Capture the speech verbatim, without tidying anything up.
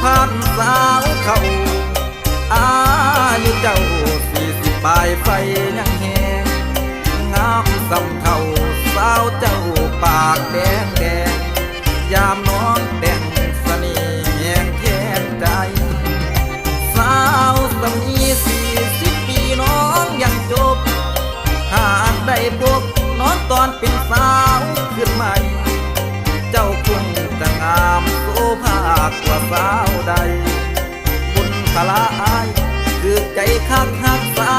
ผ่านสาวเขา อายุเจ้าสี่สิบปลายไฟยังแฮง งามส่ำเฒ่าสาวเจ้าปากแดงแดง ยามน้องแต่งเสน่ห์แฮงแทนใจ สาวสำนีสี่สิบปีน้องยังจบ หากได้พบน้องตอนเป็นสาวขึ้นใหม่ เจ้าคงจะงามโสภากว่าสาวใด บุญพละอาย คือใจคักฮักสา